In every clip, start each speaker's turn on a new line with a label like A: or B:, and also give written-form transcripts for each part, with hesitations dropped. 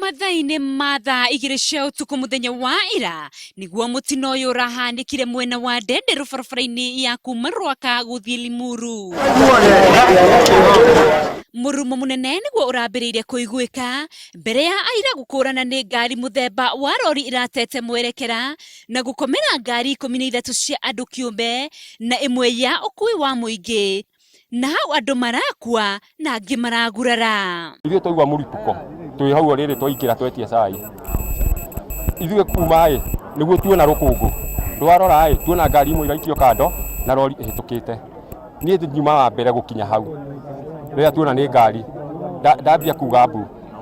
A: Mathaa-inĩ ma thaa 2 cia ũtukũ mũthenya wa ira nĩguo mũtino ũyũ ũrahanĩkire mwena wa Ndenderu barabara-inĩ ya kuma Rwaka gũthiĩ Limuru. Mũrurumo mũnene nĩguo ũrambĩrĩirie kũiguĩka mbere ya aira gũkũrana nĩ ngari mũthemba wa rori iratete mwerekera na gũkomera ngari 13 cia andũ kĩũmbe na ĩmwe ya ũkui wa mũingĩ na hau andũ marakua na angĩ maragurara.
B: Ithuĩ twaigua mũripũko twĩ hau o rĩrĩ twaingĩra twetia cai, ithuĩ kuma ĩ nĩguo tuona rũkũngũ, twarora ĩ tuona ngari imwe iraikio kando na rori ĩhĩtũkĩte. Niĩ nyuma wa mbere gũkinya hau rĩrĩa tuona nĩ ngari ndambia kuga mbu,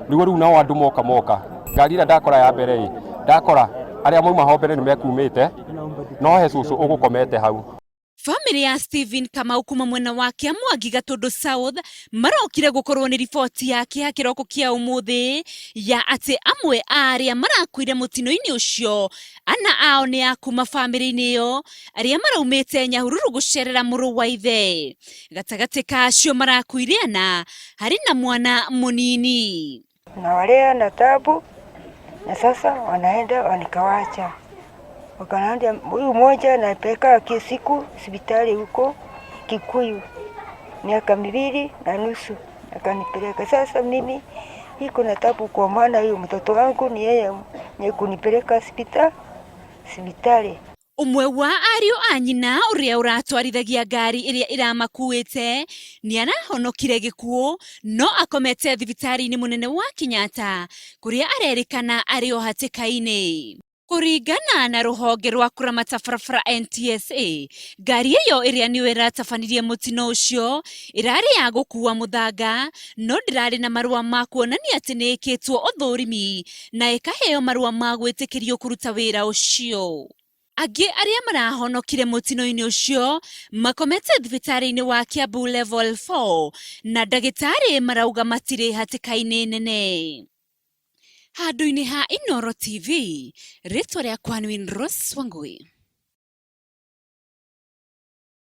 B: nĩguo rĩu nao andũ moka moka ngari ĩrĩa ndakora ya mbere ĩ ndakora arĩa mauma ho mbere nĩ mekumĩte no he cũcũ ũgũkomete hau.
A: Famĩlĩ ya Stephen Kamau kuma mwena wa Kĩamwangi Gatũndũ South marokire gũkorwo nĩ riboti ya kĩeha kĩroko kĩa ũmũthĩ ya atĩ amwe a arĩa marakuire mũtino-inĩ ũcio ana ao nĩ a kuma famĩlĩ-inĩ ĩyo arĩa maraumĩte Nyahururu gũcerera mũrũ wa ithe. Gatagatĩ ka acio marakuire ana harĩ na mwana mũnini.
C: Nawalea na tabu na sasa wanaenda wanikawacha, wakanaambia huyu mmoja napeleka kisiku hospitali huko Kikuyu miaka 2.5 akanipeleka. Sasa mimi iko na tabu kwa maana huyu mtoto wangu ni yeye mwenye kunipeleka hospitali.
A: Ũmwe wa ariũ a nyina ũrĩa ũratwarithagia ngari ĩrĩa ĩramakuĩte nĩ arahonokire gĩkuũ no akomete thibitarĩ-inĩ mũnene wa Kenyatta kũrĩa arerĩkana arĩ o hatĩka-inĩ. Kũringana na rũhonge rwa kũramata barabara NTSA, ngari ĩyo ĩrĩa nĩyo ĩratabanirie mũtino ũcio ĩrarĩ ya gũkua mũthanga no ndĩrarĩ na marũa ma kuonania atĩ nĩ ĩkĩtwo ũthũrimi na ĩkaheo marũa ma gwĩtĩkĩrio kũruta wĩra ũcio. Angĩ arĩa marahonokire mũtino-inĩ ũcio makomete thibitarĩ-inĩ wa Kiambu Level 4 na ndagĩtarĩ marauga matirĩ hatĩka-inĩ nene. Handũ-inĩ ha Inooro TV, rĩtwa rĩakwa nĩ Winrose Wangui.